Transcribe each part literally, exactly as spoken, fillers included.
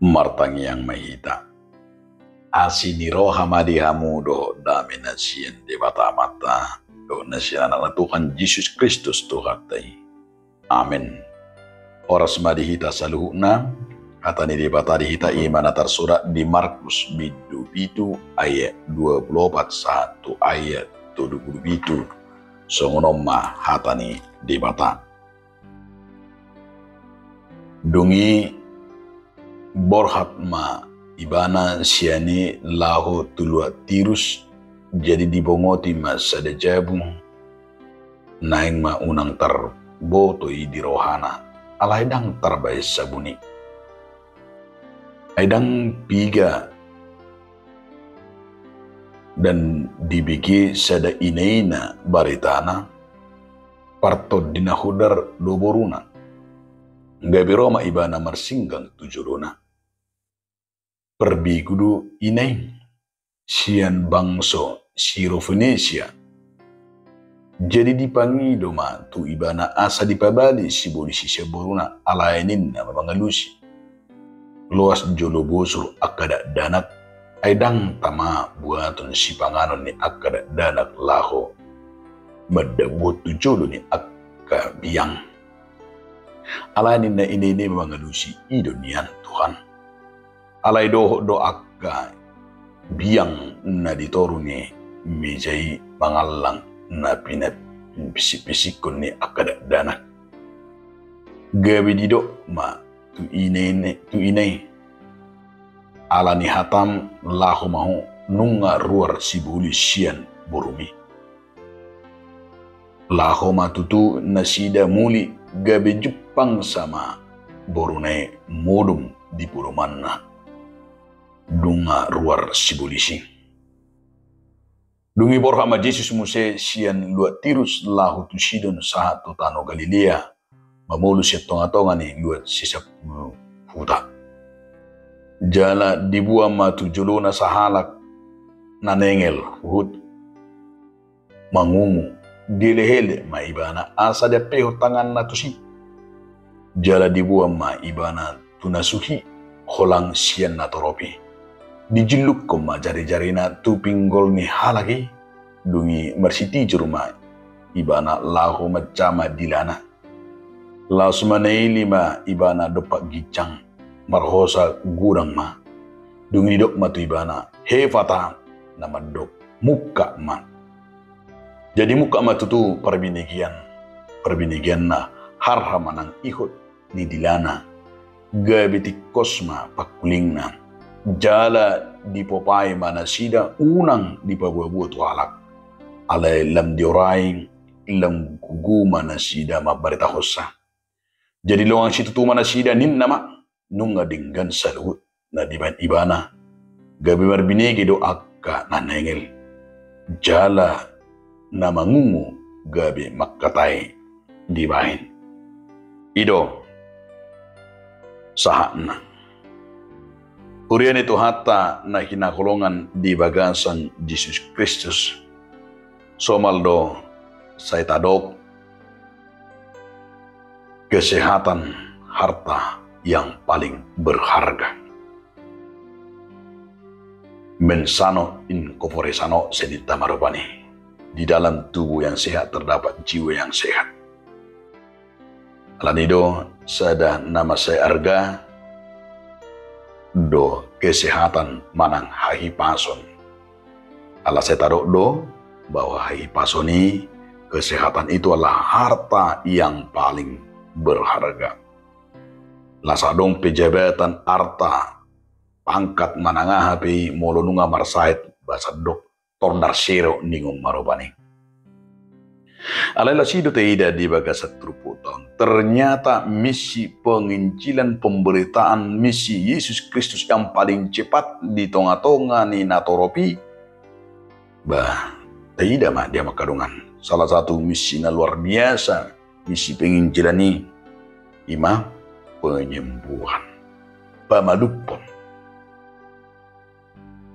Martangiang ma hita. Asi ni roha ma di hamu dohot dame na sian Debata Amanta dohot na sian Anakna Tuhan Jesus Kristus Tuhanta i. Amen. Horas ma di hita saluhutna. Hata ni Debata di hita i ma na tarsurat di Markus bindu pitu ayat dua pulu opat sahat tu ayat tolu pulu pitu. Songon on ma hata ni Debata. Dung i borhat ma ibana sian i laho tu luat Tirus, jadi dibongoti ma sada jabu, naeng ma unang tarboto i di rohana, alai ndang tarbahen sabun i. Ai ndang piga dan dibege sada inaina baritana, partondina hundar do boruna. Gabe ro ma ibana marsinggang tu jolona. Parbegu do ina i, sian bangso Sirofenisia. Jadi dipangido ma tu ibana asa dipabali sibolis i sian boruna, alai ninna ma mangalusi: Loas jolo bosur angka dakdanak, ai ndang tama buaton sipanganon ni angka dakdanak laho mandabuhon tu jolo ni angka biang. Alai ninna inaina i mangalusi: I do nian, Tuhan. Alai dohot do angka biang na di toru ni meja i mangallang na pinapisikpisikkon ni angka dakdanak. Gabe didok ma tu ina i, tu ina i: Ala ni hatam laho ma ho, nunga ruar sibolis sian borum i. Laho ma tutu nasida muli, gabe jumpang sama boruna i modom di podomanna. Nunga ruar sibolis i. Dung i borhat ma Jesus muse sian luat Tirus laho tu Sidon sahat tu tano Galilea, mamolus sian tongatonga ni luat sisampulu huta. Jala diboan ma tu jolona sahalak na nengel huhut mangungu, dielehele ma ibana asa diampehon tanganna tusi. Jala diboan ma ibana tu na suhi holang sian natorop i. Dijullukkon ma jarijarina tu pinggol ni halak i, dung i marsitijur ma ibana laho manjama dilana. Laos manaili ma ibana dompak ginjang, marhosa godang ma. Dung i didok ma tu ibana: Hefata, na mandok: Mungkak ma. Jadi mungkak ma tutu parbinegean, parbinegeanna, harha manang ihot ni dilana, gabe tingkos ma pangkulingna. Jala dipopai ma nasida unang dipaboaboa tu halak. Alai lam diorai, lam gogo ma nasida mambaritahonsa. Jadi longang situtu ma nasida, ninna ma: Nunga denggan saluhut na dibahen ibana. Gabe marbinege do angka na nengel. Jala na mangungu gabe mangkatai dibahen. I do sahatna. Huria ni Tuhanta na hinaholongan di bagasan Jesus Kristus, somal do sai tadok kesehatan harta yang paling berharga. Mens sano in corpore sano, ninta ma rupani. Di dalam tubuh yang sehat terdapat jiwa yang sehat. Alani do sada na mansai arga do kesehatan manang hahipason. Ala sai tadok do bahwa hahipason i, kesehatan itu adalah harta yang paling berharga. Las adong pe jabatan, arta, pangkat manang aha pe i, molo nunga marsahit, bahasa dok tordar sero ningon ma rupani. Alai las i do taida di bagasan turpukta on. Ternyata misi penginjilan, pemberitaan misi Yesus Kristus yang paling cepat di tongatonga ni natorop i. Bah, taida ma di hamu angka dongan. Salah satu misi na luar biasa, misi penginjilan i, i ma penyembuhan, pamalumhon.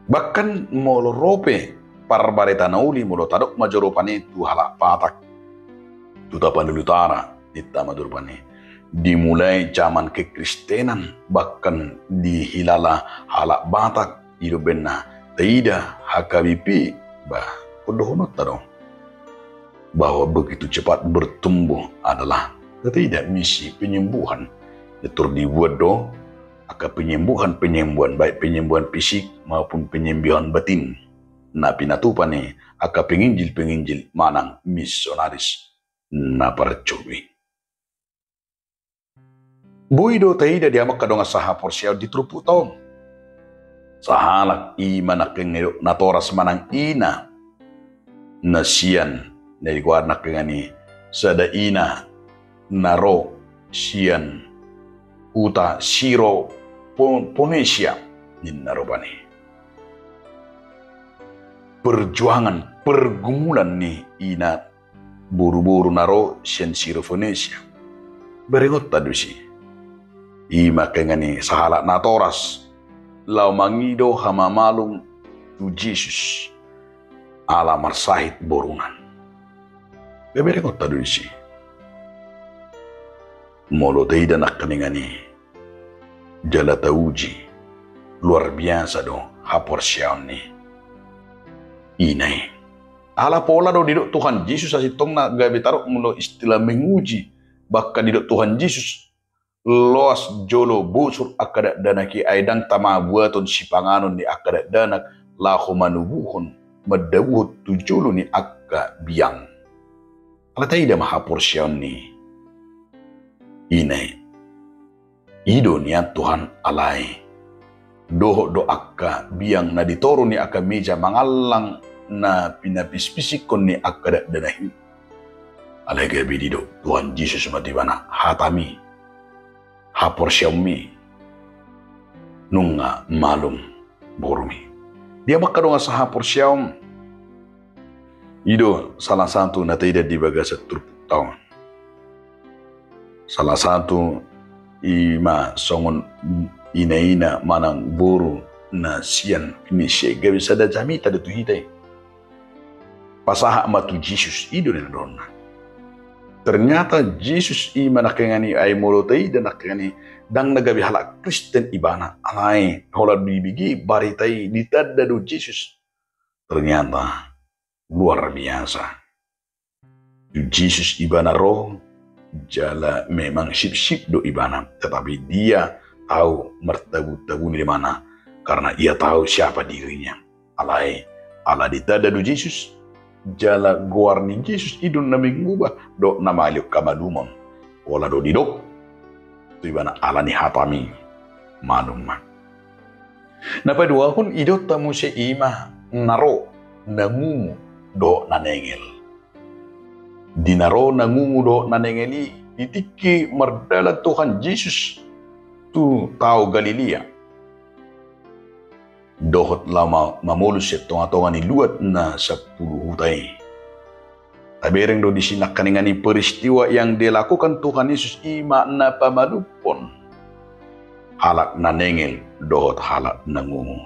Bahkan molo ro pe parbarita na uli, molo tadok ma jo rupani tu halak Batak, tu Tapanuli Utara, ninta ma jo rupani. dimulai zaman kekristenan, bahkan dihilala halak Batak, i do umbahen na taida H K B P, bah, dohononta do bahwa begitu cepat bertumbuh adalah taida misi penyembuhan. Diatur dibuat do angka penyembuhan-penyembuhan, baik penyembuhan fisik maupun penyembuhan batin, na pinatupa ni angka penginjil-penginjil manang misionaris na parjolo i. Boi do taida di hamu angka dongan sahaporseaon di turpukta on. Sahalak i ma nangkin nidok natoras manang ina na sian, na digoar nangkin i sada ina na ro sian huta Siro Po-, Ponesia ninna rupani. Perjuangan, pergumulan ni ina boru-boru na ro sian Siro Fonesia. Berengonta do disi. I ma nangkin i sahalak natoras laho mangido hamamalum tu Jesus ala marsahit boruna. Berengonta do disi. Molo taida nangkin i jala tauji, luar biasa do haporseaon ni ina i. Ala pola do didok Tuhan Jesus, asintongna gabe tardok molo istilah menguji, bahkan didok Tuhan Jesus, loas jolo bosur angka dakdanak i, ai ndang tama buaton sipanganon ni angka dakdanak laho manubuhon, mandabuhon tu jolo ni angka biang. Ala taida ma haporseaon ni ina i. I do nian Tuhan, alai dohot do angka biang na di toru ni angka meja mangallang na pinapispisikkon ni angka dakdanak i. Alai gabe didok Tuhan Jesus ma tu ibana, hatami, haporseaonmi, nunga malum borumi. Di hamu angka dongan sahaporseaon, i do salah satu na taida di bagasan turpukta on. Salah satu i ma songon ina-ina manang boru na sian Fonesia i, gabe sada jamita do tu hita i. Pasahat ma tu Jesus, i do ninna dohonna. Ternyata Jesus i ma nangkin i, ai molo taida nangkin i, ndang na gabe halak Kristen ibana, alai holan dibege barita i, ditanda do Jesus. Ternyata luar biasa. Tu Jesus ibana ro, jala memang sipsip do ibana, tetapi dia tahu martabu-tabu ni lemana, karena ia tahu siapa dirinya. Alai ala ditanda do Jesus, jala goar ni Jesus i do na mangubah dohot na mangalehon hamalumon. Pola do didok tu ibana, ala ni hatami, malum ma. Na paduahon, idaonta muse i ma na ro, na ngungu dohot na nengel. Di na ro, na ngungu dohot na nengel i, di tingki mardalan Tuhan Jesus tu tao Galilea dohot laho ma-, mamolus sian tonga-tonga ni luat na sampulu huta i. Tabereng do disi nangkiningan i peristiwa yang dilakukan Tuhan Yesus, i ma na pamalumhon halak na nengel dohot halak na ngungu.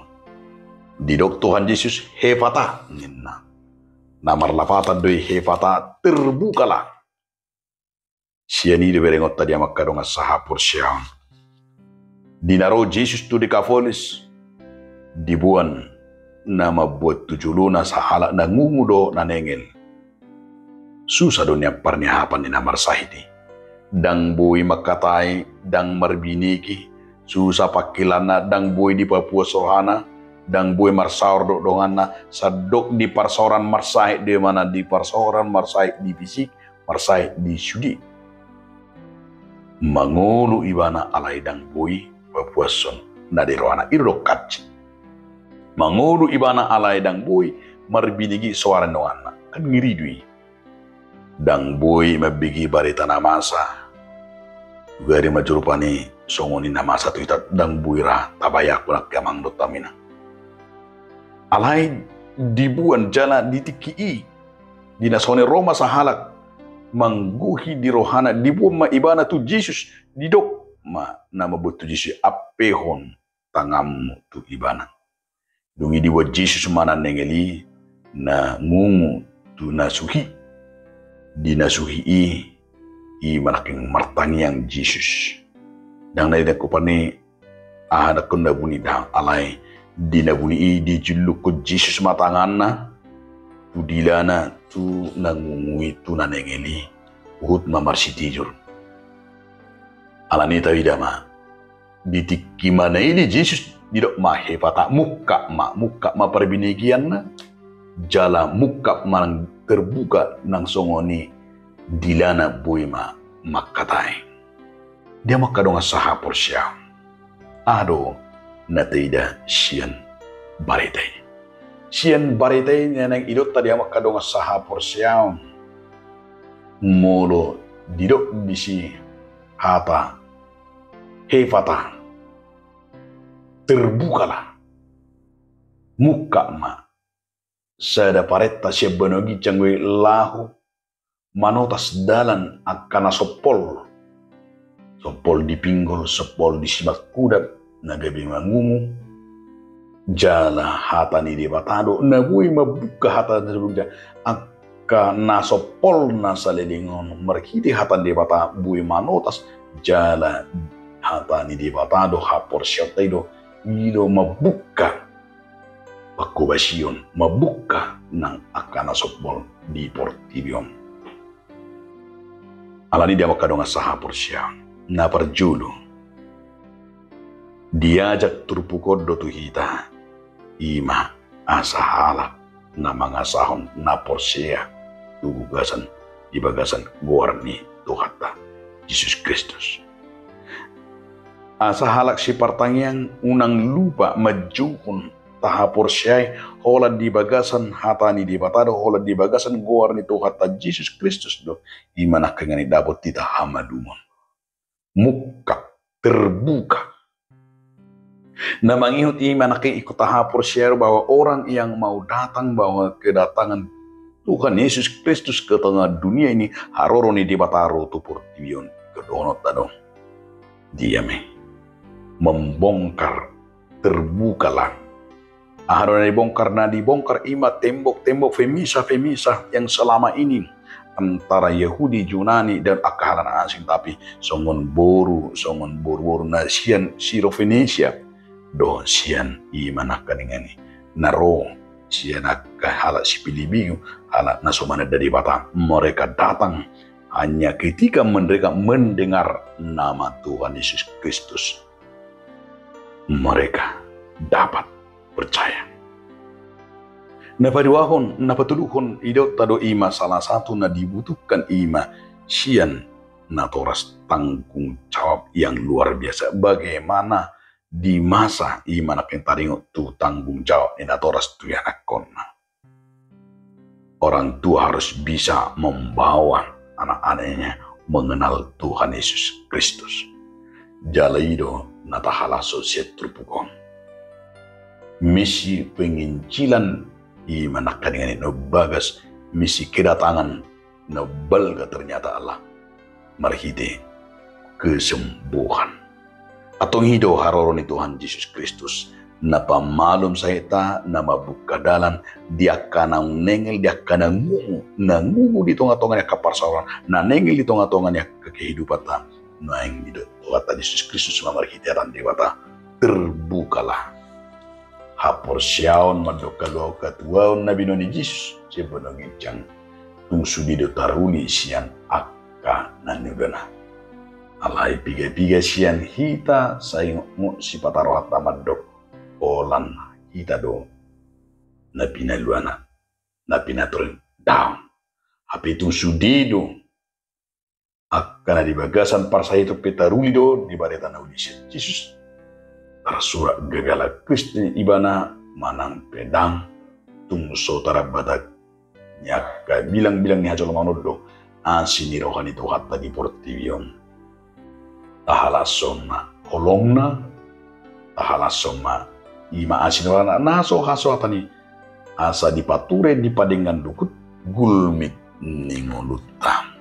Didok Tuhan Jesus, "Efata," ninna. Na marlapatan do i, "Efata, terbukalah." Sian i do berengonta di hamu angka dongan sahaporseaon. Di na ro Jesus tu Dekapolis, diboan na mamboan tu jolona sahalak na ngungu dohot na nengel. Susa do nian parniahapan ni na marsahit i. Ndang boi mangkatai, ndang marbinege, susa pangkilanna, ndang boi dipapuas rohana, ndang boi marsaor dohot donganna, sandok di parsaoran marsahit do ibana, di parsaoran marsahit di fisik, marsahit di sude. Mangolu ibana alai ndang boi papuashon na di rohana, i do dokkansi. Mangolu ibana alai ndang boi marbinege soara ni donganna, kan ngeri do i. Ndang boi mambege barita na masa. Gari ma jolo rupani songon i na masa tu hita, ndang boi ra tabayangkon angka amang dohot inang. Alai diboan jala di tingki i, di na songon i ro ma sahalak manggohi di rohana, diboan ma ibana tu Jesus, didok ma na mamboan tu Jesus, "Ampehon tanganmu tu ibana." Dung i diboan Jesus ma na nengel i, na ngungu tu na suhi. Di na suhi i I ma nangkin martangiang Jesus. Ndang na didok hupani aha nangkin na buni, ndang, alai di na buni i dijullukkon Jesus ma tanganna tu dilana, tu na ngungu i, tu na nengel i, huhut ma marsitijur. Alani i taida ma, di tingki manang i di Jesus didok ma Hepata, mungkap ma, mungkap ma parbinegeanna, jala mungkap ma, terbuka nang songon i dilana, boi ma mangkatai. Dia ma angka dongan sahaporseaon, aha do na taida sian barita i? Sian barita i na naeng idaonta, dia ma angka dongan sahaporseaon, molo didok disi hata Hepata, terbukalah, mungkap ma, sada parenta sian banua ginjang do i laho manotas dalan angka na sompol. Sompol di pinggol, sompol di simanghudap, na gabe mangungu. Jala hata ni Debata do na boi mambuka hata na terbuka, angka na sompol na saleleng on marhite hata ni Debata boi manotas, jala hata ni Debata do, haporseaonta i do, i do mambuka panghobasion, mambuka nang angka na sompol di portibi on. Alani i dia ma angka dongan sahaporseaon, na parjolo, diajak turpuk on do tu hita, i ma asa halak na mangasahon na porsea tu bagasan, di bagasan goar ni Tuhanta Jesus Kristus. Asa halak sipartangiang unang lupa manjouhon tahaporseai holan di bagasan hata ni Debata do, holan di bagasan goar ni Tuhanta Jesus Kristus do, i ma nangkin dapot hita hamalumon. Mungkap, terbuka. Na mangihut i ma nangkin ingkon tahaporseai do bahwa orang yang mau datang, bahwa kedatangan Tuhan Yesus Kristus ke tengah dunia ini, haroro ni Debata ro tu portibi on, ingkon dohononta do, dia ma i, membongkar, terbukalah. Aha do na dibongkar? Na dibongkar i ma tembok-tembok, pemisah-pemisah yang selama ini antara Yahudi, Junani, dan angka halak na asing, tapi songon boru, songon boruboru na sian Sirofenisia dohot sian, i ma nangkaningan i, na ro sian angka halak sipilipili, halak na so mananda Debata. Mereka datang hanya ketika mereka mendengar nama Tuhan Yesus Kristus, mereka dapat percaya. Na paduahon, na patoluhon, idaonta do i ma salah satu na dibutuhkan, i ma sian natoras tanggung jawab yang luar biasa. Bagaimana di masa i ma nangkin taringot tu tanggung jawab ni natoras tu ianakhonna. Orang tua harus bisa membawa anak-anaknya mengenal Tuhan Yesus Kristus. Jala i do na tahalashon sian turpuk on. Misi penginjilan i ma nangkaningan i na umbagas misi kedatangan na balga ternyata adalah marhite kesembuhan. Antong i do haroro ni Tuhan Jesus Kristus, na pamalum sahita, na mambuka dalan di angka na nengel, di angka na ngungu, na ngungu di tongatonga ni angka parsaoran, na nengel di tongatonga ni angka kehidupanta. Naeng didok Tuhanta Jesus Kristus ma marhite hata ni Debata, terbukalah. Haporseaon mandok haluaon hatuaon na binoan ni Jesus sian banua ginjang, tung sude do taruli sian angka na niulana. Alai piga-piga sian hita sai ngot sipata rohanta mandok, holan hita do na pinaluana, na pinatorang, daong. Hape tung sude do angka na di bagasan parsahiton pe taruli do di barita na uli sian Jesus. Tarsurat gabe halak Kristen ibana manang pe ndang, tung so tarambata ni angka bilangbilang ni hajolmaon on do asi ni roha ni Tuhanta di portibi on. Tahalashon ma holongna, tahalashon ma i ma asi ni rohana na so hasohotan i, asa dipature dipadenggan dohot gulmit ni ngolunta.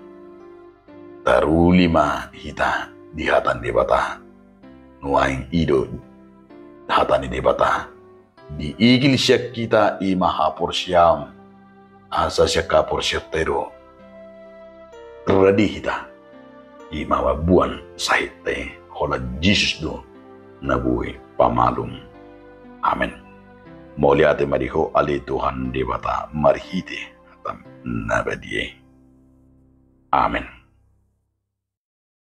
Taruli ma hita di hata ni Debata. Nuaeng i do hata ni Debata diigil sian hita, i ma haporseaon. Asa sian haporseaonta i do rade hita i ma mamboan sahit i, holan Jesus do na boi pamalum. Amen. Mauliate ma di Ho ale Tuhan Debata marhite hataM na badia i. Amen.